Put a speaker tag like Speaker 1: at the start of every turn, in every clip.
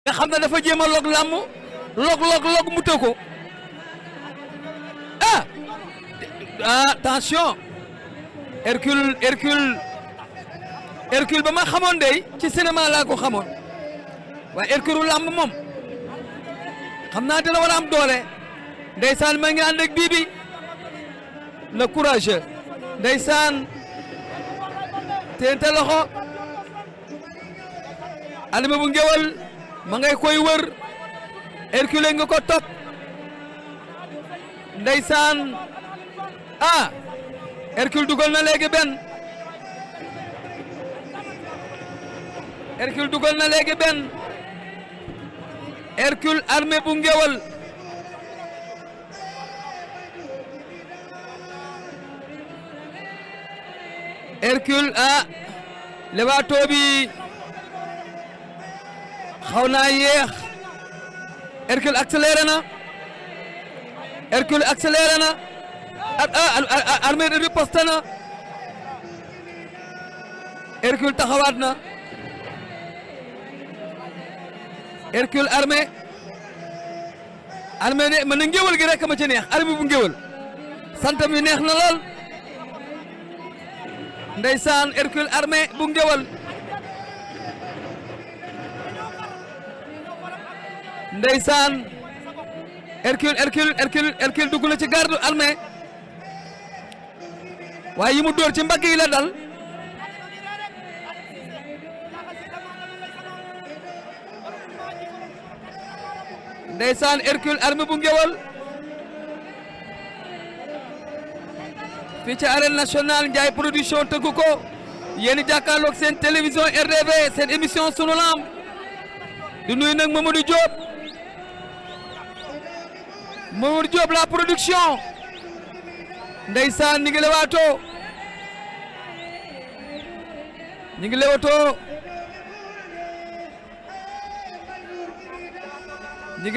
Speaker 1: nga xam ne dafa jéem a log làmm log mu tëw ko attention Hercule ba ma xamoon dey ci cinéma laa ko xamoon waaye Hercule làmb moom xam naa dina war a am doole ndeysaan ma ngi ànd ak Bibi le courageux ndeysaan teente loxo Alima bu ngewal ma ngay koy wër Hercule nga ko topp ndeysaan Hercule dugal na léegi benn Hercule dugal na léegi benn Hercule armée bu ngewal Hercule lewaatoo bi xaw naa yéex Hercule accéléré na Hercule accéléré na armée de riposte na Hercule taxawaat na Hercule armée ne man na ngéwal gi rek ma ci neex armée bu ngéwal sant mi neex na lool ndeysaan Hercule armée bu ngéwal ndeysaan Hercule dugg na ci garde armée waaye yi mu dóor ci mbagg yi la dal ndeysaan Hercule armée bu ngewal fii ci arène nationale Ndiaye production tëggu ko yéen i jàkkaarloog seen télévision RDV seen émission sunu lamb di nuyu nag Mamadou Diop la production ndeysaan ñi ngi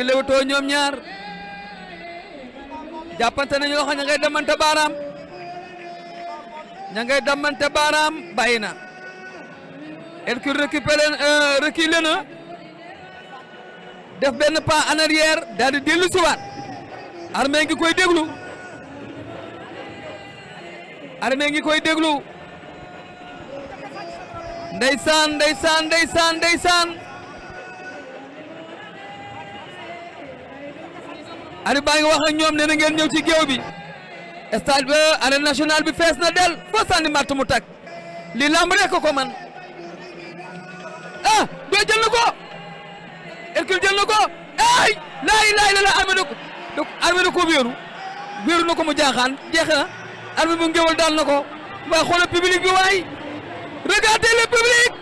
Speaker 1: lewaatoo ñoom ñaar jàppante nañu loxo ña ngay damante baaraam bàyyi na Hercule reculé na def benn pas en arrière daal di dellu si waat armée ngi koy déglu ndeysaan ari baa ngi wax ak ñoom nee na ngeen ñëw ci géew bi stade bi arène nationale bi fees na del foo sànni matt mu tag lii lamb rek ko man doo jël na ko Hercule jël na ko ay laay la armée da ko wéeru na ko mu jaaxaan jeex na armée bu ngéwal daal na ko waa xoolal public bi waay regardez le public